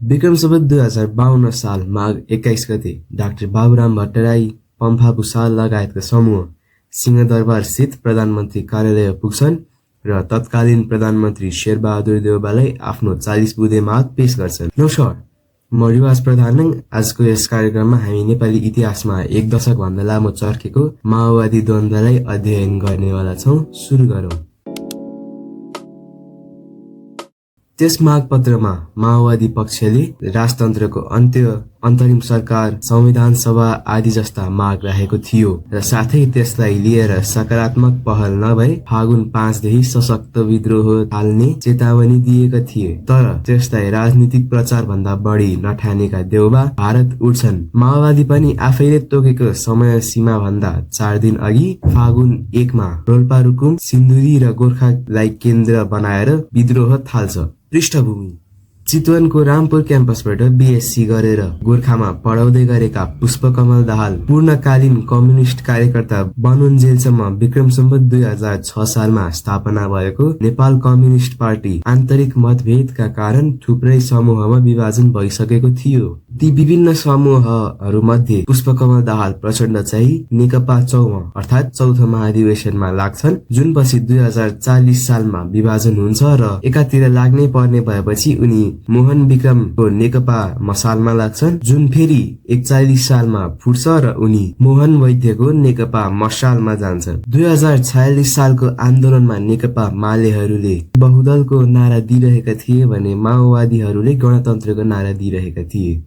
विक्रम सम्वत 2052 साल माघ 21 गते डाक्टर बाबुराम भट्टराई, पम्फा भुसाल लगायतका समूह सिंहदरबार स्थित प्रधानमन्त्री कार्यालय पुग्छन् र तत्कालीन प्रधानमन्त्री शेरबहादुर देउवालाई आफ्नो 40 बुँदे माग पेश गर्छन्। नमस्कार, म रिवाज प्रधान। आजको यस कार्यक्रममा हामी नेपाली इतिहासमा एक दशक भन्दा लामो चर्केको माओवादी द्वन्द्वलाई अध्ययन गर्नेवाला छौं। सुरु गरौं। त्यस मागपत्रमा माओवादी पक्षले राजतन्त्रको अन्त्य, अन्तरिम सरकार, संविधान सभा आदि जस्ता माग राखेको थियो र साथै त्यसलाई लिएर सकारात्मक पहल नभए फागुन 5 देखि सशक्त विद्रोह थाल्ने चेतावनी दिएका थिए। तर त्यसलाई राजनीतिक प्रचार भन्दा बढी नठानेका देउबा भारत उड्छन्। माओवादी पनि आफैले तोकेको समय सीमा भन्दा 4 दिन अघि फागुन 1 मा रोल्पा रुकुम, सिन्धुली र गोर्खालाई केन्द्र बनाएर विद्रोह थाल्छ। पृष्ठभूमि: चितवनको रामपुर क्याम्पसबाट बीएससी गरेर गोर्खामा पढाउँदै गरेका पुष्पकमल दाहाल पूर्णकालीन कम्युनिस्ट कार्यकर्ता बनुन्जेलसम्म विक्रम सम्वत 2006 सालमा स्थापना भएको नेपाल कम्युनिस्ट पार्टी आन्तरिक मतभेदका कारण थुप्रै समूहमा विभाजन भइसकेको थियो। ती विभिन्न समूहहरूमध्ये पुष्पकमल दाहाल प्रचण्ड चाहिँ नेकपा चौमा अर्थात् चौथो महाधिवेशनमा लाग्छन्, जुन पछि 2040 सालमा विभाजन हुन्छ र एकातिर लाग्नै पर्ने भएपछि उनी मोहन विक्रमको नेकपा मसालमा लाग्छन्, जुन फेरि 41 सालमा फुट्छ र उनी मोहन वैद्यको नेकपा मसालमा जान्छन्। 2046 सालको आन्दोलनमा नेकपा मालेहरूले बहुदलको नारा दिइरहेका थिए भने माओवादीहरूले गणतन्त्रको नारा दिइरहेका थिए।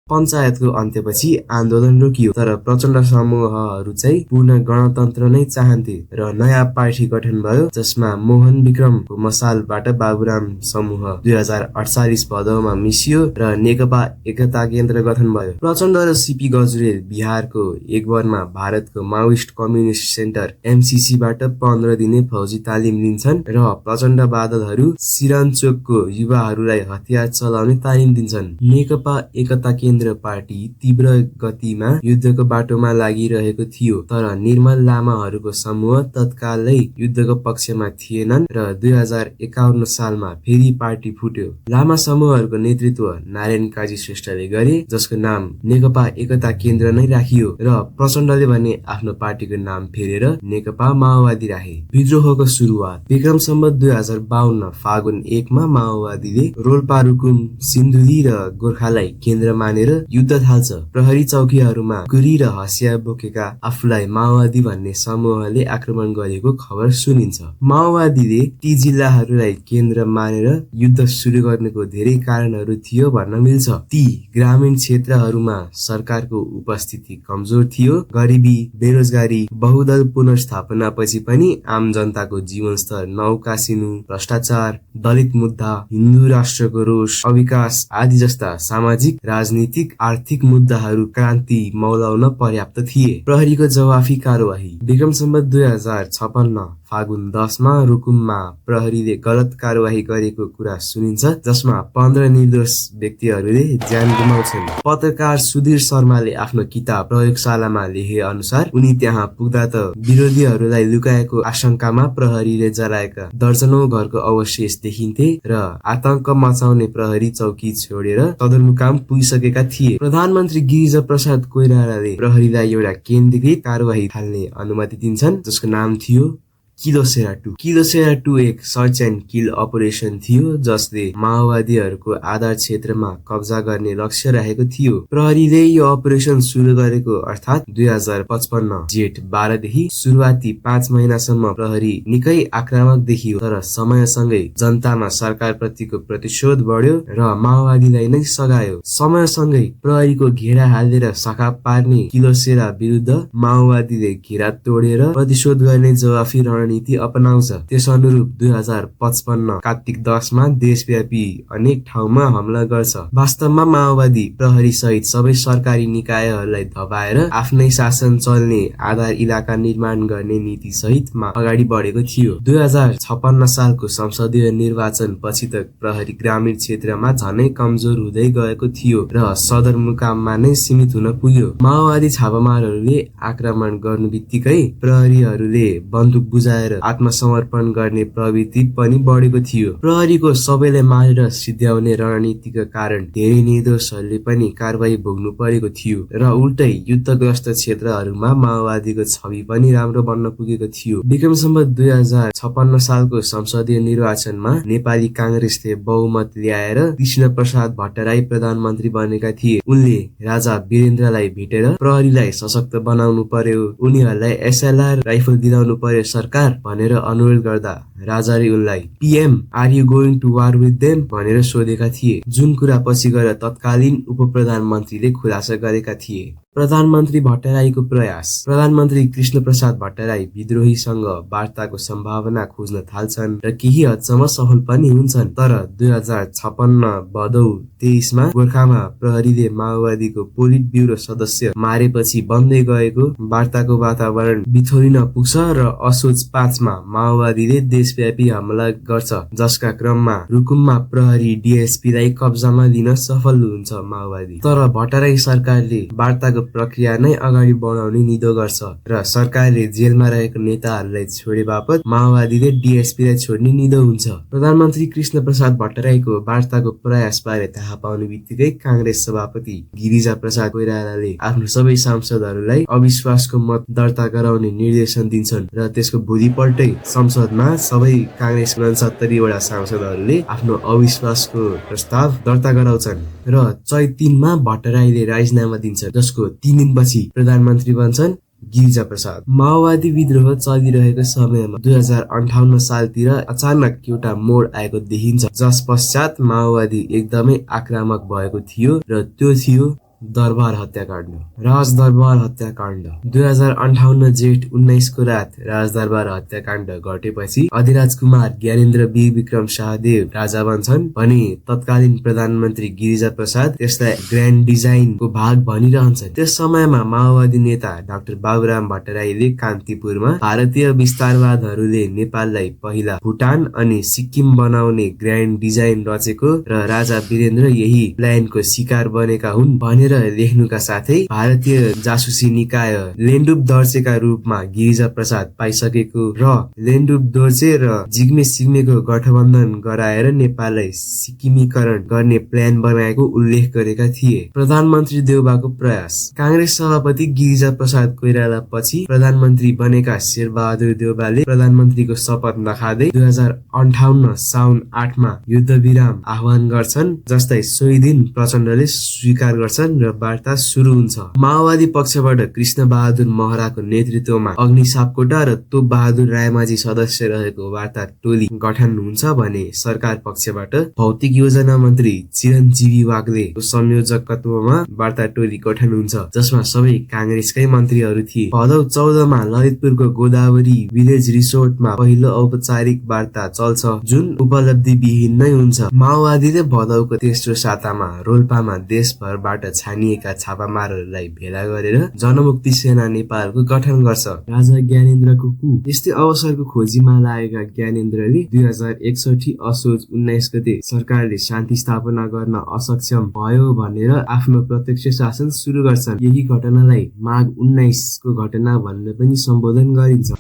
पञ्चायतको अन्त्यपछि आन्दोलन रोकियो, तर प्रचण्ड समूहहरू चाहिँ पूर्ण गणतन्त्र नै चाहन्थे र नयाँ पार्टी गठन भयो, जसमा मोहन विक्रमको मसालबाट बाबुराम समूह 2048 भदौमा मिसियो र नेकपा एकता केन्द्र गठन भयो। प्रचण्ड र सीपी गजुरेल बिहारको एकबरमा भारतको माओइस्ट कम्युनिस्ट सेन्टर एमसीसीबाट 15 दिने फौजी तालिम लिन्छन् र प्रचण्ड बादलहरू सिरानचोकको युवाहरूलाई हतियार चलाउने तालिम दिन्छन्। नेकपा एकता केन्द्र पार्टी तीव्र गतिमा युद्धको बाटोमा लागिरहेको थियो, तर निर्मल लामाहरूको समूह तत्कालै युद्धको पक्षमा थिएनन् र 2051 सालमा फेरि पार्टी फुट्यो। लामा समूहहरूको नेतृत्व नारायण काजी श्रेष्ठले गरे, जसको नाम नेकपा एकता केन्द्र नै राखियो र प्रचण्डले भने आफ्नो पार्टीको नाम फेरेर नेकपा माओवादी राखे। विद्रोहको सुरुवात: विक्रम सम्वत 2052 फागुन 1 मा माओवादीले रोल्पा रुकुम, सिन्धुली र गोर्खालाई केन्द्र मानेर युद्ध थाल्छ। प्रहरी चौकीहरूमा गुरी र हँसिया बोकेका आफूलाई माओवादी भन्ने समूहले आक्रमण गरेको खबर सुनिन्छ। माओवादीले ती जिल्लाहरूलाई केन्द्र मानेर युद्ध सुरु गर्नुको धेरै कारणहरू थियो भन्न मिल्छ। ती ग्रामीण क्षेत्रहरूमा सरकारको उपस्थिति कमजोर थियो, गरिबी, बेरोजगारी, बहुदल पुनर्स्थापना पछि पनि आम जनताको जीवनस्तर नउकासिनु, भ्रष्टाचार, दलित मुद्दा, हिन्दू राष्ट्रको रोष, अविकास आदि जस्ता सामाजिक, राजनीतिक, आर्थिक मुद्दाहरू क्रान्ति मौलाउन पर्याप्त थिए। प्रहरीको जवाफी कारवाही: विक्रम सम्वत 2056 फागुन 10 मा रुकुममा प्रहरीले गलत कारवाही गरेको कुरा सुनिन्छ, जसमा 15 निर्दोष व्यक्तिहरूले ज्यान गुमाउँछन्। पत्रकार सुधीर शर्माले आफ्नो किताब प्रयोगशालामा लेखे अनुसार उनी त्यहाँ पुग्दा त विरोधीहरूलाई लुकाएको आशंकामा प्रहरीले जलाएका दर्जनौं घरको अवशेष देखिन्थे र आतंक मचाउने प्रहरी चौकी छोडेर सदरमुकाम पुगिसकेका थिए। प्रधानमन्त्री गिरिजा प्रसाद कोइरालाले प्रहरीलाई एउटा केन्द्रीकृत कारवाही थाल्ने अनुमति दिन्छन्, जसको नाम थियो किलोसेरा 2। किलोसेरा 2 एक सर्च एन्ड किल अपरेसन थियो, जसले माओवादीहरूको आधार क्षेत्रमा कब्जा गर्ने लक्ष्य राखेको थियो। प्रहरीले यो अपरेसन सुरु गरेको अर्थात् 2055 जेठ 12 देखि सुरुवाती 5 महिनासम्म प्रहरी निकै आक्रामक देखियो, तर समयसँगै जनतामा सरकार प्रतिको प्रतिशोध बढ्यो र माओवादीलाई नै सघायो। समयसँगै प्रहरीको घेरा हालेर सखा पार्ने किलोसेरा विरुद्ध माओवादीले घेरा तोडेर प्रतिशोध गर्ने जवाफी नीति अपनाउँछ। त्यस अनुरूप 2055 कार्तिक 10 मा देशव्यापी अनेक ठाउँमा हमला गर्छ। वास्तवमा माओवादी प्रहरी सहित सबै सरकारी निकायहरूलाई दबाएर आफ्नै शासन चल्ने आधार इलाका निर्माण गर्ने नीति सहितमा अगाडि बढेको थियो। 2056 सालको संसदीय निर्वाचन पछि त प्रहरी ग्रामीण क्षेत्रमा झनै कमजोर हुँदै गएको थियो र सदरमुकाममा नै सीमित हुन पुग्यो। माओवादी छापामारहरूले आक्रमण गर्नु बित्तिकै प्रहरीहरूले बन्दुक बुझाएर हराएर आत्मसमर्पण गर्ने प्रवृत्ति पनि बढेको थियो। प्रहरीको सबैलाई मारेर सिध्याउने रणनीतिका कारण धेरै निर्दोषहरूले पनि कारबाही भोग्नु परेको थियो र उल्टै युद्धग्रस्त क्षेत्रहरूमा माओवादीको छवि पनि राम्रो बन्न पुगेको थियो। विक्रम सम्वत 2056 सालको संसदीय निर्वाचनमा नेपाली कांग्रेसले बहुमत ल्याएर कृष्ण प्रसाद भट्टराई प्रधानमन्त्री बनेका थिए। उनले राजा वीरेन्द्रलाई भेटेर प्रहरीलाई सशक्त बनाउनु पर्यो, उनीहरूलाई एसएलआर राइफल दिलाउनु पर्यो सरकार भनेर अनुरोध गर्दा राजाले उनलाई PM are you going to war with them भनेर सोधेका थिए, जुन कुरा पछि गएर तत्कालीन उपप्रधानमन्त्रीले खुलासा गरेका थिए। प्रधानमन्त्री भट्टराईको प्रयास। प्रधानमन्त्री कृष्ण प्रसाद भट्टराई विद्रोहीसँग वार्ताको सम्भावना खोज्न थाल्छन् र केही हदसम्म सफल पनि हुन्छन्। तर 2056 भदौ 23 मा गोर्खामा प्रहरीले माओवादीको पोलिट ब्युरो सदस्य मारेपछि बन्दै गएको वार्ताको वातावरण बिथोलिन पुग्छ र असोज 5 मा माओवादीले देशव्यापी हमला गर्छ, जसका क्रममा रुकुममा प्रहरी डीएसपीलाई कब्जामा लिन सफल हुन्छ माओवादी। तर भट्टराई सरकारले वार्ताको प्रक्रिया नै अगाडि बढाउने निधो गर्छ र सरकारले जेलमा रहेको नेताहरूलाई छोडे बापत माओवादीले डीएसपीलाई छोड्ने निधो हुन्छ। प्रधानमन्त्री कृष्ण प्रसाद भट्टराईको वार्ताको प्रयास बारे थाहा पाउने बित्तिकै कांग्रेस सभापति गिरिजा प्रसाद कोइरालाले आफ्नो सबै सांसदहरूलाई अविश्वासको मत दर्ता गराउने निर्देशन दिन्छन् र त्यसको भोलिपल्टै संसदमा सबै कांग्रेस 69 वटा सांसदहरूले आफ्नो अविश्वासको प्रस्ताव दर्ता गराउँछन् र चैत 3 मा भट्टराईले राजीनामा दिन्छन्, जसको 3 दिनपछि प्रधानमन्त्री बन्छन् गिरिजा प्रसाद। माओवादी विद्रोह चलिरहेको समयमा 2058 सालतिर अचानक एउटा मोड आएको देखिन्छ, जस पश्चात माओवादी एकदमै आक्रामक भएको थियो र त्यो थियो दरबार हत्याकाण्ड। राजदरबार हत्याकाण्ड। 2058 जेठ 19 को रात राजदरबार हत्याकाण्ड घटेपछि अधिराज कुमार ज्ञानेन्द्र वीर विक्रम शाहदेव राजा बन्छन् भने तत्कालीन प्रधानमन्त्री गिरिजा प्रसाद त्यसलाई ग्रान्ड डिजाइनको भाग भनिरहन्छन्। त्यस समयमा माओवादी नेता डाक्टर बाबुराम भट्टराईले कान्तिपुरमा भारतीय विस्तारवादहरूले नेपाललाई पहिला भुटान अनि सिक्किम बनाउने ग्रान्ड डिजाइन रचेको र राजा वीरेन्द्र यही प्लानको शिकार बनेका हुन् भनेर लेख्नुका साथै भारतीय जासुसी निकाय लेन्डुप दोर्जेका रूपमा गिरिजा प्रसाद पाइसकेको र लेन्डुप दोर्जे र जिग्मे सिग्मेको गठबन्धन गराएर नेपाललाई सिक्किमीकरण गर्ने प्लान बनाएको उल्लेख गरेका थिए। प्रधानमन्त्री देउबाको प्रयास। कांग्रेस सभापति गिरिजा प्रसाद कोइराला पछि प्रधानमन्त्री बनेका शेरबहादुर देउबाले प्रधानमन्त्रीको शपथ नखाँदै 2058 साउन 8 मा युद्ध विराम आह्वान गर्छन्, जसलाई सोही दिन प्रचण्डले स्वीकार गर्छन् र वार्ता सुरु हुन्छ। माओवादी पक्षबाट कृष्ण बहादुर महराको नेतृत्वमा अग्नि सापकोटा र तोप बहादुर रायमाझी सदस्य रहेको वार्ता टोली गठन हुन्छ भने सरकार पक्षबाट भौतिक योजना मन्त्री चिरञ्जीवी वाग्लेको संयोजकत्वमा वार्ता टोली गठन हुन्छ, जसमा सबै कांग्रेसकै मन्त्रीहरू थिए। भदौ 14 मा ललितपुरको गोदावरी विलेज रिसोर्टमा पहिलो औपचारिक वार्ता चल्छ, जुन उपलब्धि विहीन नै हुन्छ। माओवादीले भदौको तेस्रो सातामा रोल्पामा देशभरबाट छानिएका छापामारहरूलाई भेला गरेर जनमुक्ति सेना नेपालको गठन गर्छ। राजा ज्ञानेन्द्रको कु। यस्तै अवसरको खोजीमा लागेका ज्ञानेन्द्रले 2061 असोज 19 गते सरकारले शान्ति स्थापना गर्न असक्षम भयो भनेर आफ्नो प्रत्यक्ष शासन सुरु गर्छन्। यही घटनालाई माघ 19 को घटना भनेर पनि सम्बोधन गरिन्छ।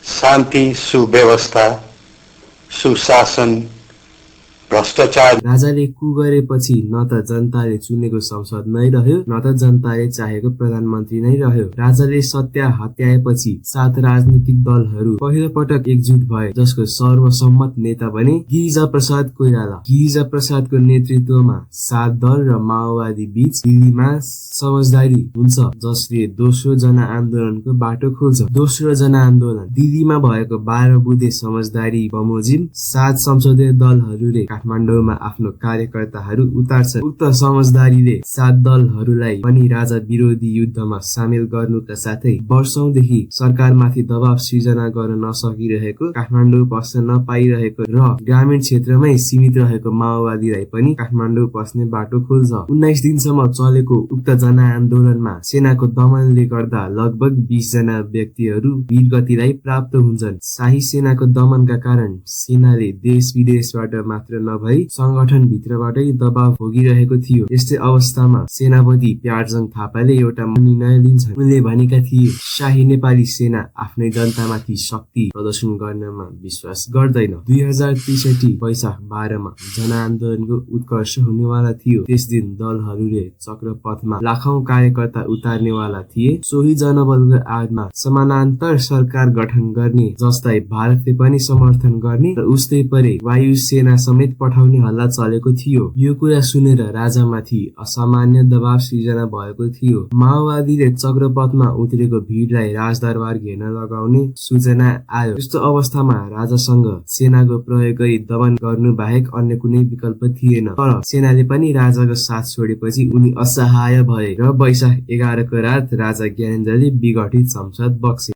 शान्ति, सुव्यवस्था, सुशासन, भ्रष्टाचार। राजाले कु गरेपछि न त जनताले चुनेको संसद नै रह्यो, न त जनताले चाहेको प्रधानमन्त्री नै रह्यो। राजाले सत्ता हत्याएपछि 7 राजनीतिक दलहरू पहिलो पटक एकजुट भए, जसको सर्वसम्मत नेता बने गिरिजा प्रसाद कोइराला। गिरिजा प्रसादको नेतृत्वमा 7 दल र माओवादी बीच दिल्लीमा समझदारी हुन्छ, जसले दोस्रो जनआन्दोलनको बाटो खोल्छ। दोस्रो जनआन्दोलन। दिल्लीमा भएको 12 बुँदे समझदारी बमोजिम 7 संसदीय दलहरूले काठमाडौँमा आफ्नो कार्यकर्ताहरू उतार्छन्। उक्त समझदारीले 7 दलहरूलाई पनि राजा विरोधी युद्धमा सामेल गर्नुका साथै वर्षौंदेखि सरकारमाथि दबाव सिर्जना गर्न नसकिरहेको, काठमाडौँ पस्न नपाइरहेको र ग्रामीण क्षेत्रमै सीमित रहेको माओवादीलाई पनि काठमाडौँ पस्ने बाटो खोल्छ। 19 दिनसम्म चलेको उक्त जनआन्दोलनमा सेनाको दमनले गर्दा लगभग 20 जना व्यक्तिहरू वीरगतिलाई प्राप्त हुन्छन्। शाही सेनाको दमनका कारण सेनाले देश विदेशबाट मात्र नभई संगठन भित्रबाटै दबाव भोगिरहेको थियो। यस्तै अवस्थामा सेनापति प्यार्जङ थापाले एउटा निर्णय लिन्छन्। उनले भनेका थिए, शाही नेपाली सेना आफ्नै जनतामाथि शक्ति प्रदर्शन गर्नमा विश्वास गर्दैन। 2063 वैशाख 12 मा जनआन्दोलनको उत्कर्ष हुनेवाला थियो। त्यस दिन दलहरूले चक्रपथमा लाखौं कार्यकर्ता उतार्नेवाला थिए। सोही जनबलको आडमा समानान्तर सरकार गठन गर्ने, जसलाई भारतले पनि समर्थन गर्ने र उस्तै परे वायुसेना समेत पठाउने हल्ला चलेको थियो। यो कुरा सुनेर राजामाथि असामान्य दबाव सृजना भएको थियो। माओवादीले चक्रपथमा उत्रेको भिडलाई राजदरबार घेर्न लगाउने सूचना आयो। यस्तो अवस्थामा राजासँग सेनाको प्रयोग गरी दमन गर्नु बाहेक अन्य कुनै विकल्प थिएन। तर सेनाले पनि राजाको साथ छोडेपछि उनी असहाय भए र वैशाख 11 को रात राजा ज्ञानेन्द्रले विघटित संसद बक्से।